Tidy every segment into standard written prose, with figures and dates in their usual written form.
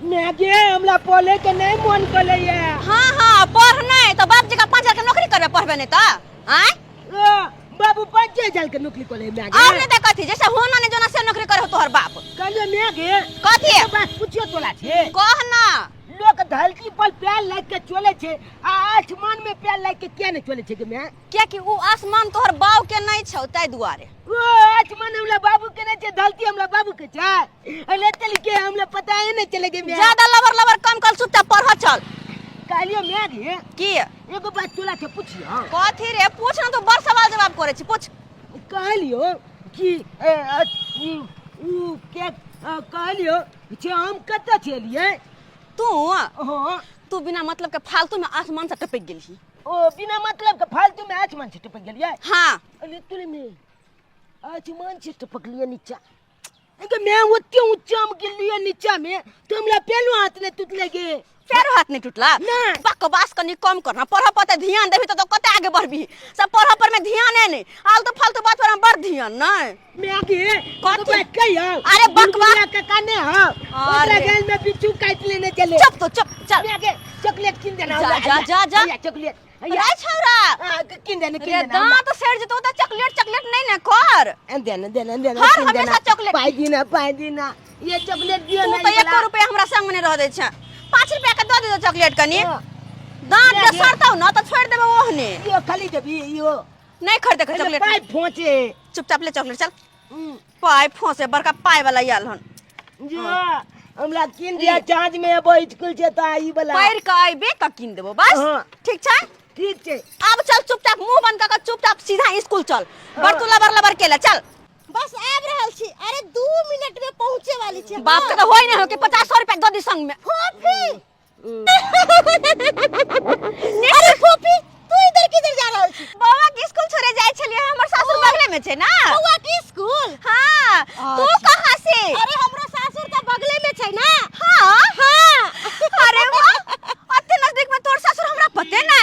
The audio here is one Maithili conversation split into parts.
मैं गे हमरा पढ़े के नहीं मन करैया। हाँ हाँ, पढ़ नहीं तो बाप जगह 5000 के नौकरी करबे, पढ़बे नहीं तो आय? ओ, बाबू 5000 के नौकरी करे मैं गे। और नहीं तो कथी, जैसे होना नहीं जोना से नौकरी करे हो तोहर बाप। कहलियो मैं गे। कथी? एगो बात पूछियो तोला छे। कह ना। लोग धरती पर पैर लग के चले छे आ आसमान में पैर लग के किया नहीं चले छे गे मैं? कियाकि उ आसमान तोहर बाप के नहीं छौ ताहि दुआरे। ओ आसमान हमरा बाबू के नहीं छे, धरती हमरा बाबू के छे। अरे चल के हमरा पता ही नहीं चले गे मैं। ज्यादा लबर लबर कम कर, चुपचाप पढ़ चल। कहलियो मैं गे। की? एगो बात तोला के पूछियो। कथी रे? पूछ ना, तू बड़ सवाल जवाब करे छी, पूछ। कहलियो कि ए, अ, उ, उ, के, कहलियो जे हम कतऽ छलियै? तू? हाँ। तू बिना मतलब के फालतू में आसमान से टपक गेलही। ओ बिना मतलब के फालतू में आसमान से टपक गेलियै? हाँ। अरे तोरे में आसमान से टपकलियै नीचा। अगे मैं ओते ऊंचा में गेलियै नीचा में, तो हमरा पेलो हाथ नहीं टूटले गे। पैरो हाथ नहीं टूटला? नहीं। बकवास कनी कम करना, पढ़ पर ध्यान देबी तो कते आगे बढ़बी। सब पढ़ पर में ध्यान है नहीं, आलतू फालतू बात पर हम बड़ ध्यान नहीं। मैं आगे कथी? तो बात कहियो। अरे बकवास। बुलबुलिया के काने हो। ओकरा अरे। गाल में बिच्छू काट लेने चले। चुप तो चुप, चल। मैं आगे चॉकलेट किन देना जा, हमरा। जा, जा, जा। भैया, चॉकलेट। भैया। रे छौरा। हाँ, किन देना, किन रे देना हमरा। दांत सड़ जेतो त चॉकलेट चॉकलेट नहीं ना कर। देना, देना, देना, हर किन हमेशा देना। चॉकलेट। पाई दीना, पाई दीना। ये चॉकलेट दियो तू ना, तो ई वाला। 1 रुपया हमरा संग में नहीं रह दै छै। 5 रुपया के दऽ दे चॉकलेट कनी। हाँ। दांत ले, जे ले। सड़तौ ना त छोड़ देबे ओहने। यो खाली देबी, यो। नहीं खरीदे के अरे चॉकलेट। पाई फोचे। चुपचाप ले चॉकलेट चल। पाई फोसे बड़का पाई वाला आयल हन। जो हमरा किन दिया चार्ज में अब स्कूल से तो आई वाला। पैर के अइबे त किन देबो बस। हाँ। ठीक छै? ठीक छै। अब चल चुपचाप मुंह बंद क के चुपचाप सीधा स्कूल चल। बड़ तू लबर लबर केला चल। बस आबि रहल छी। अरे 2 मिनट में पहुंचे वाली छी। बाप के तो होई नहीं हो कि 50 रुपया दऽ दी संग में। फोफी। अरे फोफी, तू इधर किधर जा रहल छी? बौआ के स्कूल छोड़े जाय छलियै, हमर सासुर बगले में छै ना। बौआ के स्कूल? हाँ। तू कहाँ से? अरे हमरो सासुर त बगले में छै ना। हाँ? हाँ। अरे वाह, अते नजदीक में तोर सासुर हमरा पते नै।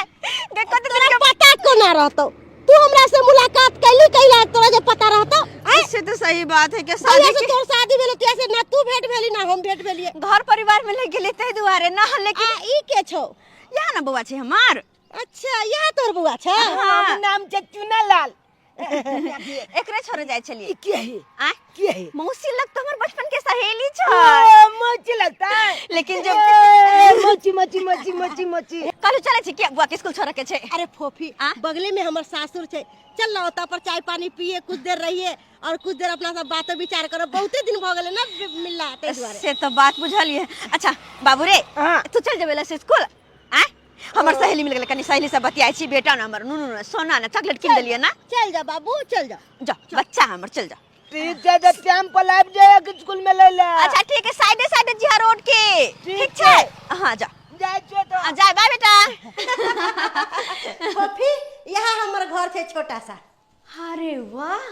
गे कते दिन के पता कोना रहतौ? तू हमरा से मुलाकात कैली कैला तोरा जे पता रहतौ? आय? से तो सही बात है के शादी शादी से तोर शादी भेलो तिया से ना तू भेंट भेली ना हम भेंट भेलिए। घर परिवार में ले गेली ताहि दुआरे ना, लेकिन आ ई के छौ? यहाँ ना बौआ छै हमार। अच्छा, यहाँ तोर बौआ छै? हाँ। हमर नाम छै चुना लाल। एकरे छोड़े जाय छलिए। ई के है? आय? के है? मौसी लग तो हमर बचपन के सहेली छै। ओ, मौसी लगता है। लेकिन जब ए, मौसी, मौसी, मौसी, मौसी, मौसी। कहलु चले छी के बुआ के स्कूल छोड़े के छै। अरे फोफी, आ? बगले में हमर सासुर छै, चल ना ओता पर चाय पानी पिए, कुछ देर रहिए और कुछ देर अपना सब बातो विचार करो। बहुते दिन भ गेले ना मिलला ताहि दुआरे। से तो बात बुझलिए। अच्छा बाबू रे, हाँ। तू चल जेबे से स्कूल? आय हमर सहेली मिल गेलै, कनी सहेली से बतियाइ छी। बेटा ना हमर नुनू ना सोना ना चॉकलेट किन देलियै ना। चल जा बाबू, चल जा। जा बच्चा हमर, चल जा। ठीक छै, तऽ टाइम पर आबि जाइए स्कूल में लै लए। अच्छा ठीक है, साइडे साइडे जिहा रोड के। ठीक ठीक छै? छै। हाँ जा। जाइ छियै तऽ। हाँ, जाय बाय बेटा। फोफी, यहाँ हमर घर छै छोटा सा। अरे वाह,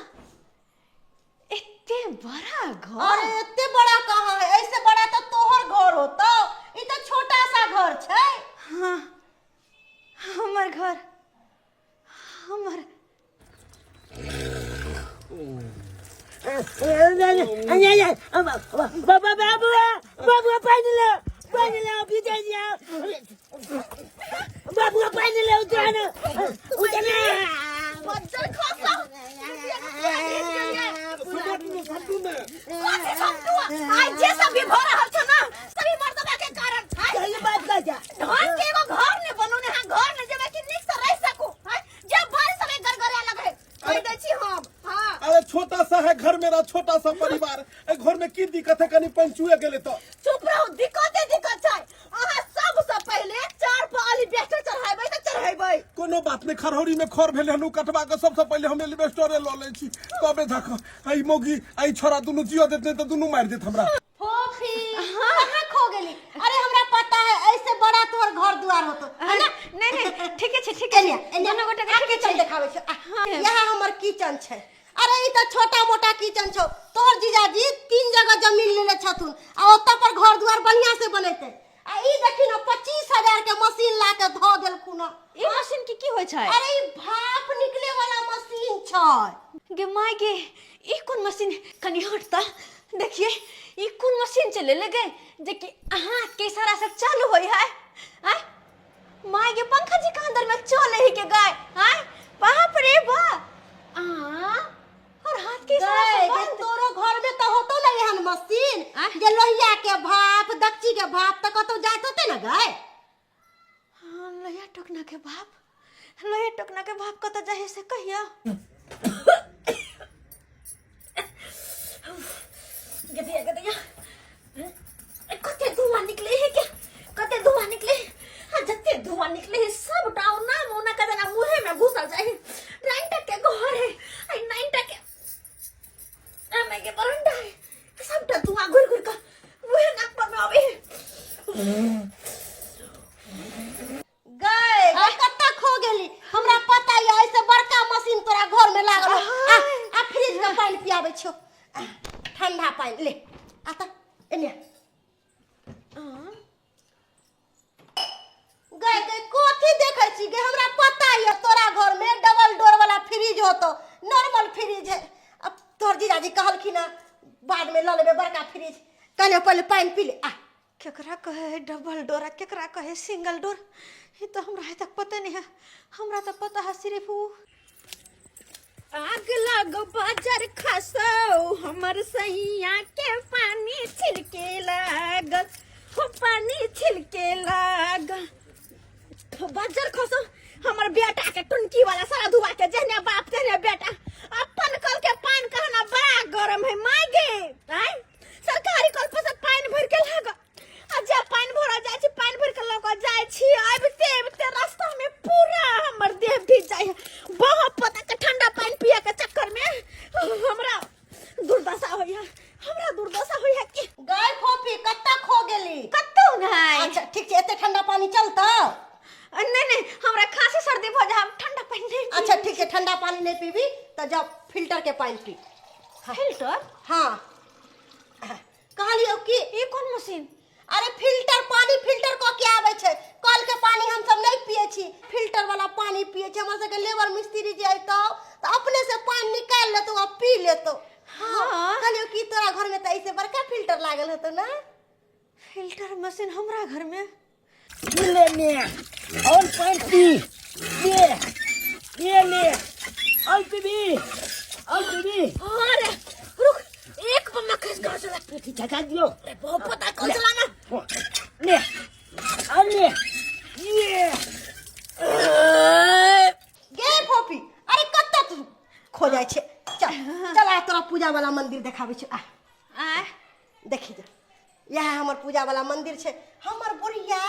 एते बड़ा घर। अरे एते बड़ा कहाँ है, ऐसे बड़ा तो तोहर घर होतो, ई तो छोटा सा घर छै। हाँ हमर घर, हमर बाबा बाबू बाबू पानि ले, पानि ले, भीजै छियै। बाबू पानि ले, उतरा न, उतरा। बज्जर खसा। आइ जे सब भी भ रहल छौ ना, सभी मर्दबा के कारण छै। सही बात कह जा। धन के एगो घर ने बनौने हां, घर ने जेबे कि नीक से रह सकू। हैं? जे बारिश सब गड़गड़े लगे कह दै छी हम। हां। अरे छोटा सा है घर मेरा, छोटा सा परिवार, ए घर में की दिक्कत है? कनी पंचुए गेले तो। चुप रहू, दिक्कते दिक्कत छै। अहाँ सबसँ पहिले 4 पर एलिवेस्टर चढ़ाबै तऽ चढ़ेबै। कोनो बात नहीं, खरहौरी में खर भेले हन, उ कटवा के सबसे पहिले हम एलिवेस्टरे ल लै छी, तबे धक आई मौगी आई छोरा दुनू जियो देत नहीं त दुनू मारि देत हमरा। फोफी, कहाँ खो गेली? अरे हमरा पता है ऐसे बड़ा तोहर घर दुआर होतो है ना। नहीं नहीं, ठीके छै, ठीके छै। एलिया, एलिया, दुनू गोटे के आ ठीके किचन छै। देखाबै छियौ, आ, यहाँ हमर किचन छै। अरे ई तऽ छोटा मोटा किचन छौ, तोहर जीजाजी 3 जगह जमीन लेने छथुन आ ओतऽ पर घर दुआर बढ़िया से बनेतै। आ ई देखी ना 25,000 के मशीन ला के धऽ देलखुन हँ। ई मशीन के की होइ छै? अरे ई भाप निकले वाला मशीन छै। गे माय गे, ई कोन मशीन? कनी हट त। देखिए ई कोन मशीन चले लगे जे कि अहाँ के इशारा से चालू होई है। आय माय के पंखा जी के अंदर में चले ही के गाय। आय बाप रे बा, आ और हाथ के इशारा से गए, गे बंद। तोरो घर में तो होतो ना एहन मशीन आय? जे लोहिया के भाप दक्षी के भाप त कतौ जाइत होते ना गए। हाँ, लोहिया टोकना के भाप, लोहिया टोकना के भाप कतऽ जाइ से कहिया। गदिया गदिया कते धुआं निकले है क्या, कते धुआं निकले है। हाँ, जते धुआं निकले है सब डाउना मोना का जना मुहे में घुसल जाए। 9 के घर है, आई 9 के हमें के बरंडा है, सबटा धुआं घुर घुर का मुहे नाक पर में आवे है। गए, गए, कत्ता खो गेली हमरा पता है, ऐसे बड़का मशीन तोरा घर में लागल हो। आ फ्रिज के पानी पियाबै छौ, ठंडा पानी ले आ त एने। गए गए कथी देखै छी गे, हमरा पता है तोरा घर में डबल डोर वाला फ्रिज होतो, नॉर्मल फ्रिज है। अब तोहर जीजाजी कहलखिन हँ बाद में लऽ लेबै बड़का फ्रिज, कहले पहिले पानि पी ले। आ केकरा कहे है डबल डोर आ केकरा कहे सिंगल डोर, ये तो हमरा है तक पता नहीं है। हमरा तो पता है सिर्फ उ आग लागो बाजार खसो हमर सैया के पानी छिलके लागल, हो पानी छिलके लागल। हो बाजार खसो हमर बेटा के टुनकी वाला सारा धुआ के जेहने बाप तेहने बेटा, अपन कल के पान कहना बड़ा गरम है माय गे। आय सरकारी कल पर से पानी भर के लागल, आ जे पानी भरल जाइ छी पानी भर के लऽ कऽ जाइ छी, आबिते आबिते रास्ता में पूरा हमर देह भीज जाइ है। बहुत पता के ठंडा पानी पिए के चक्कर में हमरा दुर्दशा होइया, हमरा दुर्दशा होइया कि गाय फोफी कत्ता खो गेली? कतौ नहि। अच्छा ठीक छै, एते ठंडा पानी चलतौ? नहीं नहीं, हमरा खांसी सर्दी भऽ जाय, हम ठंडा पानी नहीं पीबी। अच्छा ठीक छै, ठंडा पानी नहीं पीबी तऽ जा फिल्टर के पानी पी। फिल्टर? हाँ कहलियौ कि ई कोन मशीन? अरे फिल्टर पानी फिल्टर कऽ के आबै छै, कल के पानी हम सब नहीं पिए छी, फिल्टर वाला पानी पिए छी। हमर सबके लेबर मिस्त्री जे अयतौ तऽ अपने से पानी निकालि लेतौ आ पी लेतौ। हाँ। कहलियौ कि तोरा घर में तऽ ऐसे बड़का फिल्टर लागल हेतौ ना? फिल्टर मशीन हमरा घर में? ले ले और पानी पी ले ले ले और पीबी और पीबी। अरे रुक, एक बम्मा खस कर चला। पेटी झका दियो। अरे बहुत पता कौन चला ना। ले और ले ये। गे फोफी, अरे कत्ता तू खो जाय छे। चल चल आ तोरा पूजा वाला मंदिर देखाबै छी। आ आ देखी जा, यह हमर पूजा वाला मंदिर छे। हमर बुढ़िया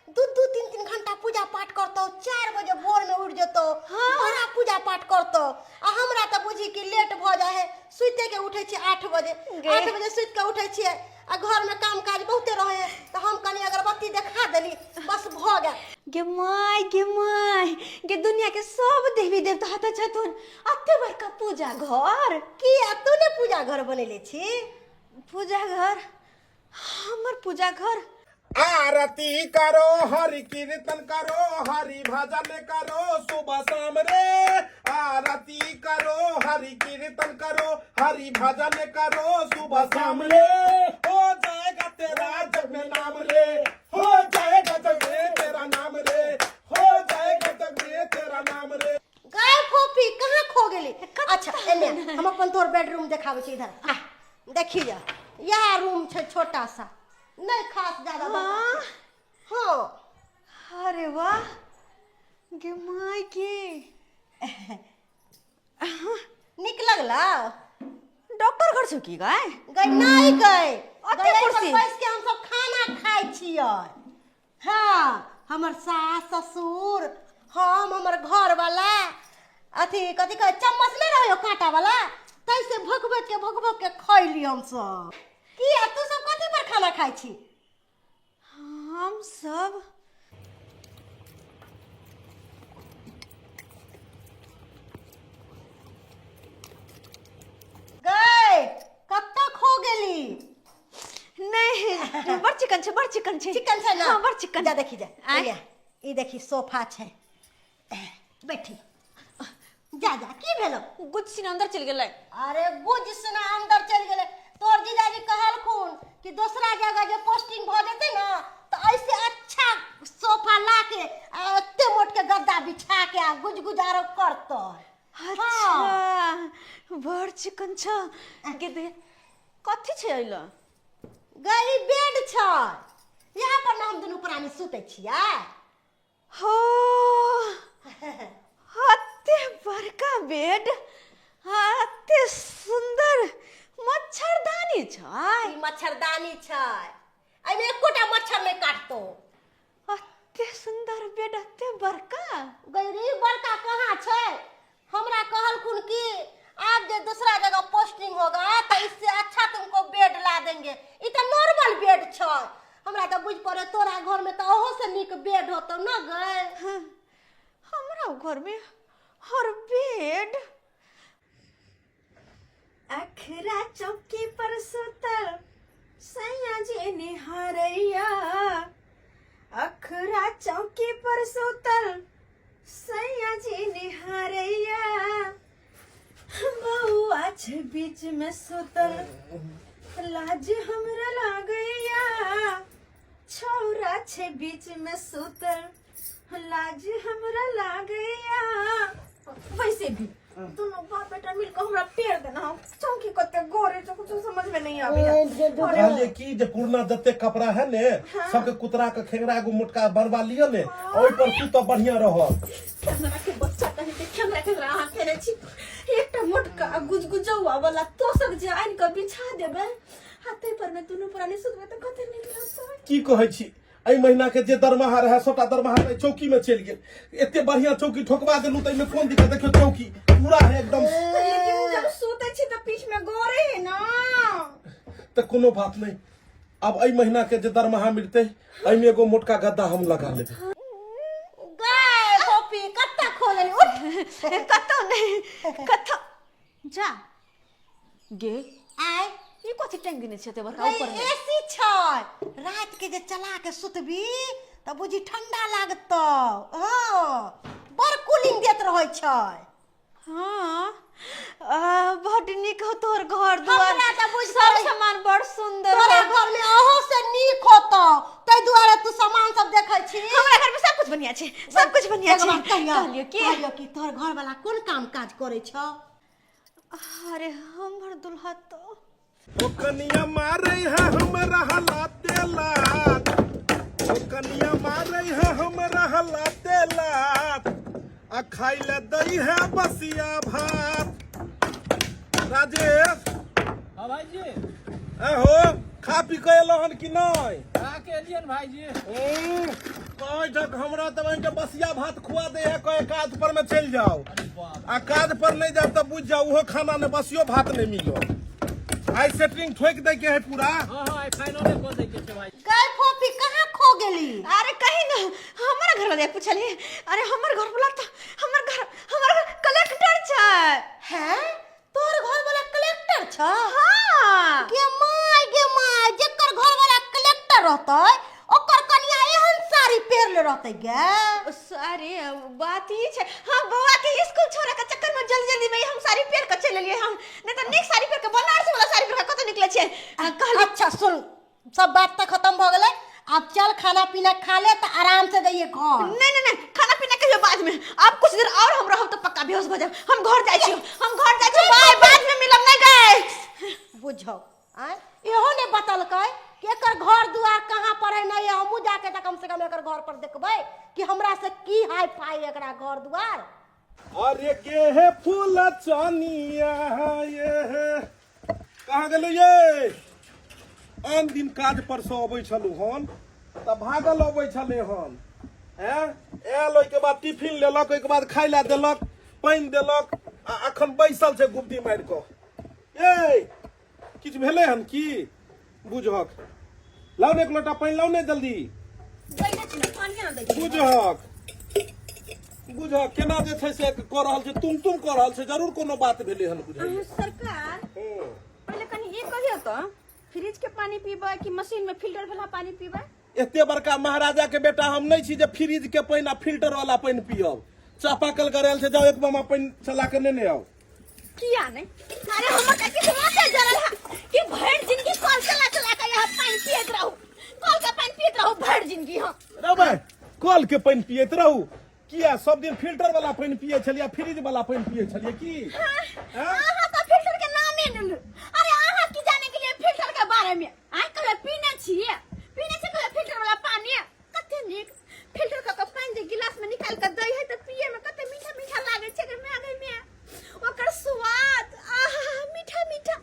दू दू तीन तीन घंटा पूजा पाठ करतौ, 4 बजे भोर में उठ जतौ, बड़ा पूजा पाठ करतौ। आ हमरा तऽ बुझी कि लेट भऽ जाइ है, सुते के उठै छियै 8 बजे, 8 बजे सुति के उठै छियै आ घर में काम काज बहुते रहै है, तऽ हम कनी अगरबत्ती देखा देली बस भऽ गेल। गे माय गे माय गे, दुनिया के सब देवी देवता हत छथुन, अते बड़का पूजा घर। किया तू ने पूजा घर बनेले छी? पूजा घर हमर पूजा घर। आरती करो हरि कीर्तन करो हरि भजन करो सुबह शाम रे। आरती करो हरि कीर्तन करो हरि भजन करो सुबह शाम रे। हो जाएगा तेरा जग में नाम रे, हो जाएगा जग में तेरा नाम रे, हो जाएगा जग में तेरा नाम रे। गाय फोफी कहाँ खो गेली? अच्छा एने हम अपन तोर बेडरूम देखाबै छी, इधर आ देखी जा, यह रूम छै छोटा सा, नहीं खास ज्यादा बड़का छै। हाँ। अरे वाह गे my के निक लगला? डॉक्टर घर छौ की गाय? गई नहीं गई, अते गई पर कुर्सी? बैस के हम सब खाना खाइ छियै। हाँ, हमर सास ससुर हम हमर घर वाला अथी कथी कहै चम्मच नहीं रहे कांटा वाला, तैसे भोक भोक के भोक भोक के खैली हम सब। किया तू सब कथी पर खाना खाइ छी? हम सब गई कत्ता खो गेली? नहीं, बड़ चिकन छै, बड़ चिकन छै। चिकन छै ना? हाँ, बड़ चिकन। जा देखी जा। आय। एने, ई देखी सोफा छै, बैठी जा जा। की भेलो? गुज सिन अंदर चल गेलै। अरे गुज सिन अंदर चल गेलै तोर जीजाजी कहलखुन कि दोसरा जगह जे पोस्टिंग भऽ जेतै ने तऽ ऐसे अच्छा सोफा ला के आ एते मोट के गद्दा बिछा के आ गुजगुजारो करतै। अच्छा, बड़ चिकन छ गे दे, कथी छै अइला? गई बेड छै, यहाँ पर ना हम दुनू प्राणी सुतै छियै। हो, अते बड़का बेड, अते सुंदर मच्छरदानी छै। ई मच्छरदानी छै, एहिमे एकोटा मच्छर नहि काटतो। अते सुंदर बेड, अते बड़का। गौरी, बड़का कहाँ छै? हमरा कहलखुन कि आप जे दूसरा जगह पोस्टिंग होगा तो इससे अच्छा तुमको बेड ला देंगे। ई तऽ नॉर्मल बेड छै। हमरा तऽ बुझि पड़े तोरा घर में तऽ ओहो से नीक बेड होतौ न गै? हमरा घर में हर बेड। अखरा चौकी पर सुतल सैया जी निहारैया, अखरा चौकी पर सुतल सैया जी निहारैया, बउआ छै बीच में सुतल लाज हमरा लागैया, छौरा छै बीच में सुतल लाज हमरा लागैया। वैसे भी दोनों बाप बेटा मिलकर हमरा पेड़ देना हो चौकी कते गोरे छौ, कुछ समझ में नहीं आवे। कहलिए कि जे पुरना जते कपड़ा है ने सबके कुतरा के खेंगरा एगो मोटका बनवा लिअ ने, ओहि पर तू तऽ बढ़िया रहत। खेंगरा के बच्चा कहे के खेंगरा खेंगरा अहाँ खेने छी। एकटा मोटका गुजगुजौआ वाला तोसक जे आनि कऽ बिछा देबै आ ताहि पर में दुनू प्राणी सुतबै तऽ कते नीक लगतै। की कहै छी, एहि महीना के जे दरमाहा रहे सबटा दरमाहा एहि चौकी में चलि गेल। एते बढ़िया चौकी ठोकवा देलू तऽ एहिमे कोन दिक्कत? देखियौ चौकी पूरा है एकदम। लेकिन जब सुतै छी तऽ पीठ में गोरे है ना। तऽ कोनो बात नहीं, अब एहि महीना के जे दरमाहा मिलतै एहिमे एगो मोटका गद्दा हम लगा लेबै। गै गोपी, कत्ता खोलली? उठ। कतौ नहीं, कतौ जा गे। आय। ई कथी टांग देने छै एते बड़का गै, ऊपर में? एसी छै, रात के जे चला के सुतबी तऽ बुझी ठंडा लागतौ। हँ, बड़ कूलिंग देत रहै छै। हाँ, बड नीक हो तोहर घर दुआर। हमरा तऽ बुझि सब पड़ै- सामान बड़ सुंदर तोरा हो। घर में अहो से नीक होतौ, ताहि दुआरे तू सामान सब देखै छी। हमरा घर में सब कुछ बढ़िया छै, सब कुछ बढ़िया एगो छै। बात कहियौ? कहलियौ की? कहलियौ कि तोहर घर वाला कोन काम काज करै छौ? अरे हमर दुल्हा तो ओ कनिया मारे है हमरा हलाते लात, ओ कनिया मारे है हमरा हलाते लात, आ खाइ ले दई है बसिया भात। राजेश। हाँ भाईजी। ए हो, खा पी के एलो हन कि नहीं? खा के एलियन भाईजी। कहै छक हमरा तऽ बहिन के बसिया भात खुआ दे है, कहे काज पर में चलि जाओ। बाप। आ काज पर नहीं जाओ तऽ बुझि जाओ ओहो खाना ने बसियो भात नहीं मिलो। आइ सेटरिंग ठोकि दै के है पूरा। हाँ हाँ, आइ फाइनले कऽ दै के छै भाई। गै फोफी, कहाँ खो गेली? अरे कही ना, हमर घर वाला पूछलिए। अरे हमर घर वाला तो हमर घर कलेक्टर छै। हैं, तोहर घर वाला कलेक्टर छ? हाँ। गे माय, गे माय, जेकर घर वाला कलेक्टर रहतै ओकर कनिया एहन साड़ी पहिरले रहतै गे? अरे बात ई छै, हाँ, बौआ के स्कूल छोड़े के चक्कर में जल्दी जल्दी में हम साड़ी पहिर के चलि एलियै हम, नहीं तऽ नीक साड़ी पहिर के बनारस वाला साड़ी पहिर के कतौ निकलै छियै। आ, कहली। अच्छा सुन, सब बात तऽ खत्म भऽ गेलै, आब चल खाना पीना खा ले तऽ आराम से जाइए घर। नहीं नहीं नहीं, खाना पीना कहियो बाद में, अब कुछ देर और हम रहब तऽ पक्का बेहोश भऽ जायब। हम घर जाइ छी, हम घर जाइ छी, बाय, बाद में मिलब। नहीं गए। बुझौ आँय, इहो ने बतलकै कि एकर घर दुआर कहाँ पर है। नहीं, हमहूँ जाके तऽ कम से कम एकर घर पर देखबै कि हमरा से की हाई फाई एकरा घर दुआर। अरे के है फूल चनिया ये है, कहाँ गेलू ये? आन दिन काज पर से अबै छलू हन तऽ भागल अबै छलै हन। हैं, आयल ओहिके बाद टिफिन लेलक, ओहिके बाद खाइ लए देलक, पानि देलक, आ अखन बैसल छै गुब्दी मारि कऽ। ए किछु भेलै हन की? बुझहक, लाउ ने एक लोटा पानि, लाउ ने जल्दी। बुझहक, बुझहक केना जे छै से कऽ रहल छै, तुम तुम कऽ रहल छै, जरूर कोनो बात भेलै हन बुझाइए। सरकार, हूँ। पहिले कनि ई कहियौ तऽ फ्रिज के पानी पीबै कि मशीन में फिल्टर वाला पानी पीबै? एते बड़का महाराजा के बेटा हम नहीं छी जे फ्रिज के पानि आ फिल्टर वाला पानि पियब। चापाकल गड़ायल छै, जाओ एक बमा पानि चला के नेने आउ। किया नहीं? अरे हमर काकी से माथे जरल है। कि भरि जिंदगी कल चला चला के यहाँ पानि पियत रहू, कल के पानि पियत रहू भरि जिंदगी हम। रे भाई, कल के पानि पियत रहू किया? सब दिन फिल्टर वाला पानि पिए छलियै, फ्रिज वाला पानि पिए छलियै की? हाँ, अहाँ तो फिल्टर के नामे ने लू। अरे अहाँ की जाने के लिए फिल्टर के बारे में? आइ कहियो पीने छियै, पीने छियै कहियो फिल्टर वाला पानी? कते नीक फिल्टर कऽ के पानि जे गिलास में निकाल के दै है तऽ पिए में कते मीठा मीठा लागै छै। गे माय गे माय, ओकर स्वाद आहा, मीठा मीठा।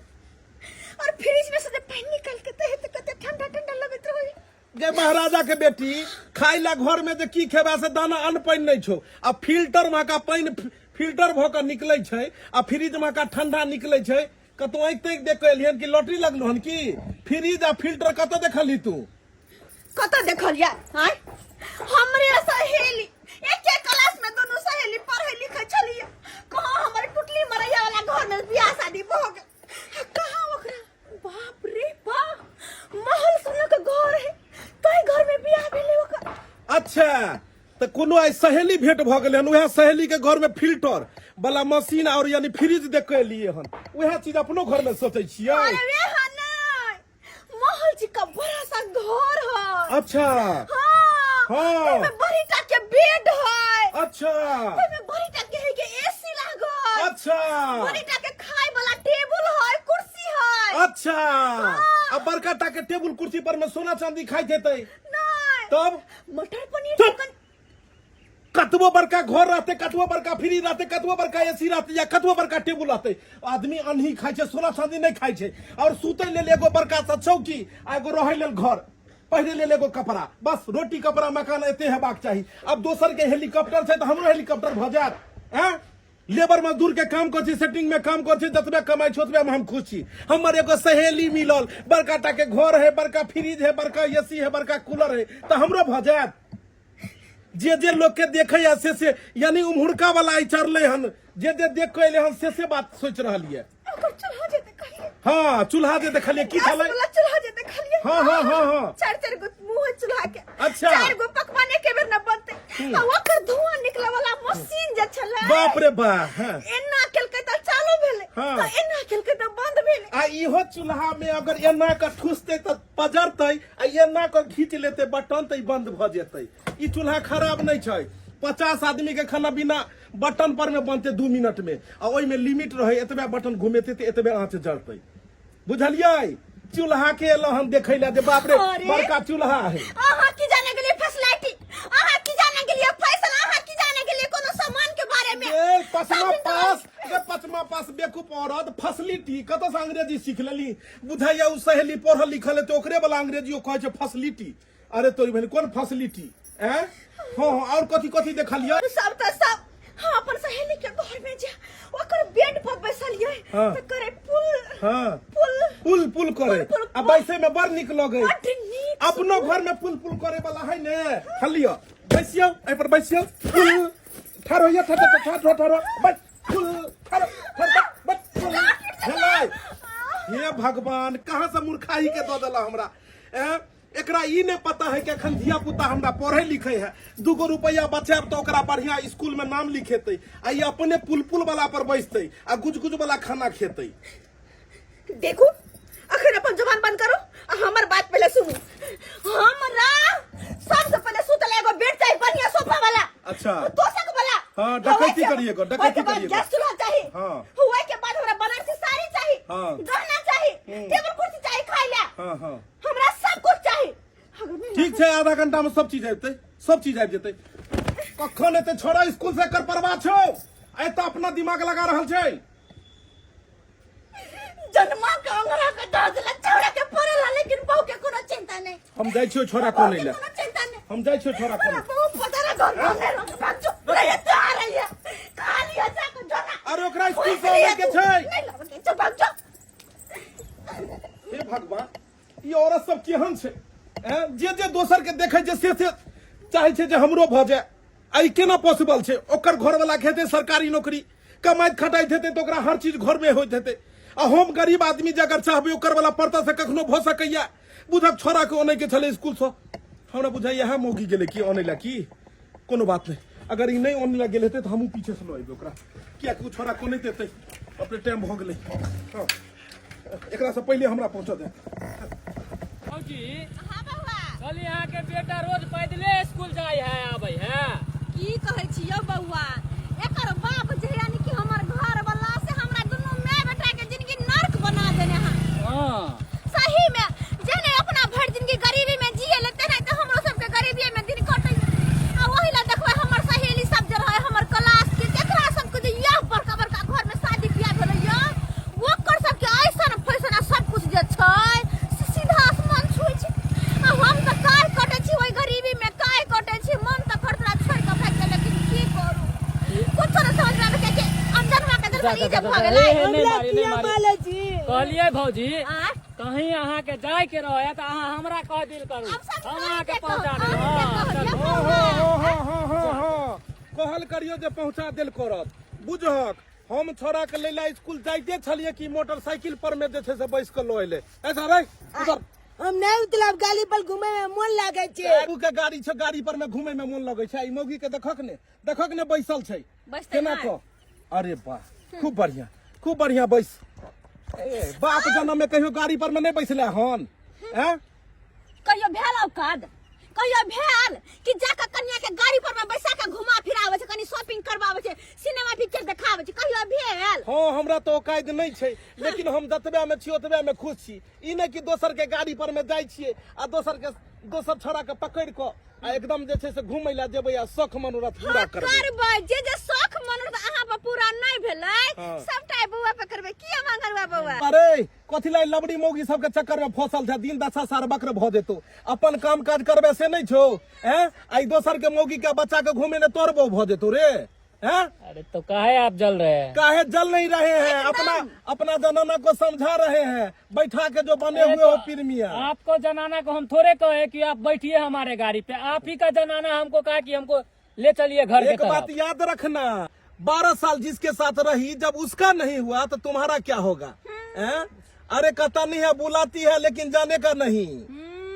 और फ्रिज में से जे पानि निकाल के दै है तऽ कते ठंडा ठंडा लगैत रहै। गे महाराजा के बेटी, खाय ला घर में जे की खेबा से दाना अन्न पानि नहि छौ, आ फिल्टर में का पानि फिल्टर भऽ कऽ निकलै छै आ फ्रिज में का ठंडा निकलै छै। कतौ आँखि ताँखि देख कऽ एलिहन कि लॉटरी लगलो हन की? फ्रिज आ फिल्टर कतऽ देखलही तू? कतऽ देखलियै? आँय, हमरे सहेली, एके क्लास में दुनू सहेली पढ़ै लिखै छलियै। कहाँ हमर टुटली मरैया वाला घर में बियाह शादी भऽ गेल, आ कहाँ ओकरा, बाप रे बाप, महल सनक घर है, तै घर में बियाह भेलै ओकर। अच्छा, तऽ कोनो आइ सहेली भेंट भऽ गेलै हन, उएह सहेली के घर में फिल्टर वाला मशीन और यानी फ्रिज देख के एलियै हन, उएह चीज अपनो घर में सोचै छियै? अरे वे हन नहीं, महल जी का बड़ा सा घर है। अच्छा। हाँ। हाँ। में बड़ी टा के बेड है। अच्छा। में बड़ी टा के है के एसी लागल। अच्छा। बड़ी टा के खाए वाला टेबुल है, कुर्सी है। अच्छा, आ बड़का टा के टेबुल कुर्सी पर में सोना चांदी खाइत हेतै? नहीं। तब? मटर पनीर। चुप। कतबो बड़का घर रहते, कतबो बड़का फ्रिज रहते, कतबो बड़का एसी रहते या कतबो बड़का टेबुल रहते, आदमी अन्न ही खाइ छै, सोना चांदी नहि खाइ छै। और सुतै लेल एगो बड़का सा चौकी आ एगो रहै लेल घर, पहिरे लेल एगो कपड़ा, बस रोटी कपड़ा मकान एते हेबाक चाही। अब दोसर के हेलीकॉप्टर छै तऽ हमरो हेलीकॉप्टर भऽ जायत? हैं, लेबर मजदूर के काम करै छी, सेटिंग में काम करै छी, जतबे कमाइ छी ओतबे में हम खुश छी। हमर एगो सहेली मिलल, बड़का टा के घर है, बड़का फ्रिज है, बड़का एसी है, बड़का कूलर है, तऽ हमरो भऽ जायत? जे जे लोग के देखे या से से यानी उम्हुरका वाला आई चढ़ले हन, जे जे देख के एले हन से से बात सोच रहल ये। ओकर चूल्हा जे देखलियै। हाँ, चूल्हा जे देखलियै की गैस छलै? वाला चूल्हा जे देखलियै। हाँ, हाँ, हाँ, हाँ। चार चार गो मुंह है चूल्हा के। अच्छा। चार गो पकवान एके बेर न बनतै। आ ओकर धुआं निकले वाला मशीन जे छलै, बाप रे बा, हाँ। एना केलकै तऽ चालू भेलै। हाँ। तऽ एना केलकै तऽ बंद भेलै। आ इहो चूल्हा में अगर एना के ठुसतै तऽ पजरतै आ एना के घींच लेतै बटन तऽ ई बंद भऽ जेतै। ई चूल्हा खराब नहि छै। 50 आदमी के खाना बिना बटन पर में बनतै 2 मिनट में, आ ओहिमे लिमिट रहै, एतबे बटन घुमेतै तऽ एतबे आँच जरतै। बुझलियै? चूल्हा के एलहुँ हम देखै लए जे बाप रे, अरे! बड़का चूल्हा है। अहाँ की जाने गेलियै फैसिलिटी, अहाँ की जाने गेलियै फैशन, अहाँ की जाने गेलियै कोनो सामान के बारे में? ए पचमा साबित पास, ए पचमा पास बेकूफ औरत, फैसिलिटी कतऽ से अंग्रेजी सीख लेली? बुझाइया ओ सहेली पढ़ल लिखल है तऽ ओकरे वाला अंग्रेजी कहै छै फैसिलिटी। अरे तोरी बहन, कोन फैसिलिटी? हैं, हाँ हाँ, और कथी कथी देखलियै? सब तऽ सब। हम अपन सहेली के घर में जा ओकर बेड पर बैसलियै हाँ। तऽ करे पुल, हाँ। पुल पुल पुल करे। पुल, पुल, आ बैसे में बड़ नीक लगे। बड्ड नीक। अपनो घर में पुल पुल करे वाला है ने? हलियो, बैसियो, एहि पर बैसियो। पुल ठाढ़ होइए, ठाढ़ ठाढ़ ठाढ़ ठाढ़, बैठ। पुल ठाढ़ ठाढ़, बैठ बैठ, पुल भेलै। हे भगवान, कहाँ से मूर्खाही के दऽ देला हमरा? एँ, एकरा ई नहि पता है कि अखन धिया पुता हमरा पढ़े लिखे है, 2 गो रुपया बचायब तऽ ओकरा बढ़िया स्कूल में नाम लिखेतै, आ ई अपने पुल पुल वाला पर बैसतै आ गुज गुज वाला खाना खेतै। देखू, अखन अपन जुबान बंद करू आ हमर बात पहले सुनू। हमरा सबसे पहले सुतल एगो बेड चाही, बढ़िया सोफा वाला। अच्छा। तोशक वाला। हाँ, डकैती करिएगो, डकैती ओहिके बाद करिएगो। गैस चूल्हा चाही। हाँ। हुए के बाद हमरा बनारसी साड़ी चाही। हाँ। गहना चाही, टेबल कुर्सी चाही खाइ ला। हाँ हाँ हमरा सब कुछ चाही। अगर नहीं ठीक छै, आधा घंटा में सब चीज आबि जेतै, सब चीज आबि जेतै। कखन एतै छोड़ा स्कूल से, एकर परवाह छौ? एतऽ अपना दिमाग लगा रहल छै। जन्मा के अंगरा के दर्द देला छौड़ा के पड़ल है, लेकिन बहू के कोनो चिंता नहीं। हम जाइ छियौ छोड़ा बहू कोने के लए। कोनो चिंता नहीं। हम जाइ छियौ छोड़ा हमरा कोने। बहू पता ना घर में रह भाग जो रहे तो आ रही है, खा लिया जाके जोना। अरे ओकरा स्कूल से आबै के छै। नहीं लाबै के छै, भाग जो। हे भगवान, ई औरत सब केहन छै? एँ? जे जे दोसर के देखै छै से से चाहै छै जे हमरो भऽ जाय। आ ई केना पॉसिबल छै? ओकर घरवाला के हेतै सरकारी नौकरी, कमाइत खटाइत हेतै तऽ ओकरा हर चीज घर में होइत हेतै, आ हम गरीब आदमी जे अगर चाहबै ओकर वाला पड़ता से कखनो भऽ सकैया? बुझक छोड़ा के अनै के छलै स्कूल से, हमरा बुझाइया इएह मौगी गेलै की अनै लए की। कोनो बात नहि, अगर ई नहि अनै लए गेल हेतै तऽ हमहूँ पीछे से लऽ अयबै ओकरा, कियाकि ओ छोड़ा कोनैत एतै। अपने टाइम भऽ गेलै। हाँ। एकरा से पहिले हमरा पहुंचा दे। भौजी, हाँ बौआ। कहली अहाँके बेटा रोज पैदले स्कूल जाइ है आबै है? की कहै छी यौ बौआ, एकर बाप जे यानी कि हमर घर वाला से हमरा दुनू माय बेटा के जिंदगी नर्क बना देने हन। सही में जेने अपना भरि जिंदगी गरीबी में जिए ले, तेना तऽ हमरो सबके गरीबी में दिन कटै। आ ओहि ला देखबै हमर सहेली सब जे रहै हमर क्लास के, तेकरा सबके जे यह बड़का बड़का घर में शादी बियाह भेलै यऽ, ओकर सबके ऐसन फैसन आ सब कुछ जे छै से सीधा आसमान छुइ छै। आ हम तऽ काय कटै छी ओहि गरीबी में, काय कटै छी। मन तऽ करत रहै छोड़ि कऽ भागि जाय, लेकिन की करू, कुछो नहि समझ में आबै छै कि अनजनवा के दरबार ई जे भऽ गेलै। ए, नहि हमरा मारी, नहि किया मारी। मारै छी? कहलियै भौजी, आँय? कहीं अहाँके जाय के रहे तऽ अहाँ हमरा कह दिल करू, आब सब हम अहाँके अहाँके पहुँचा कहब, देब। अहाँके हँ, कहब, चलू। हाँ हाँ हाँ हाँ हाँ हाँ हाँ कहल करियो जे पहुंचा देल करत। बुझहक, हम छोड़ा के लैला स्कूल जाइते छलिए कि मोटरसाइकिल पर में जे छै से बैस के लऽ एलै। ऐसा रे उधर। हम नहीं उतलब, गाड़ी पर घूमे में मन लागे छै। बाबू के गाड़ी छै, गाड़ी पर में घूमे में मन लगै छै। ई मौगी के देखक ने, देखक ने, बैसल छै। बैसतै केना नहि। कह? अरे वाह, खूब बढ़िया, खूब बढ़िया बैस। ए बाप जन्म में कहियो गाड़ी पर में नहीं बैसले हन? हैं? कहियो भेल औकात, कहियो भेल कि जाके कन्या के गाड़ी पर में बैसा के घुमा फिरावे छै, कनी शॉपिंग करवावे छै, सिनेमा पिक्चर देखावे छै, कहियो भेल? हाँ, हमरा तो औकात नहीं छै, लेकिन हम जतबे में छी ओतबे में खुश छी। ई नहीं कि दोसर के गाड़ी पर में जाइ छियै आ दोसर के दोसर छोड़ा के पकड़ के आ एकदम जे छै से घुमै लए जेबै आ शौख मनोरथ पूरा हाँ, करबै। करबै। जे जे शौख मनोरथ अहाँ पर पूरा नहीं भेलै, सबटा बौआ पर करबै। किया मांगलवा बौआ? अरे कथी ला लबड़ी मौगी सबके चक्कर में फसल छै? दिन दशा सार बक्र भऽ जेतौ। अपन काम काज करबै से नहीं छौ? हैं, आई दोसर के मौगी के बच्चा के घूमे ने तोर बहु भऽ जेतौ रे। हैं? अरे तो काहे आप जल रहे हैं? काहे जल नहीं रहे हैं, अपना अपना जनाना को समझा रहे हैं बैठा के, जो बने हुए हो पीर मियां। आपको जनाना को हम थोड़े कहे कि आप बैठिए हमारे गाड़ी पे, आप ही का जनाना हमको कहा कि हमको ले चलिए घर के एक बात तरफ। याद रखना, 12 साल जिसके साथ रही, जब उसका नहीं हुआ तो तुम्हारा क्या होगा? हैं? अरे कहता नहीं है, बुलाती है लेकिन जाने का नहीं।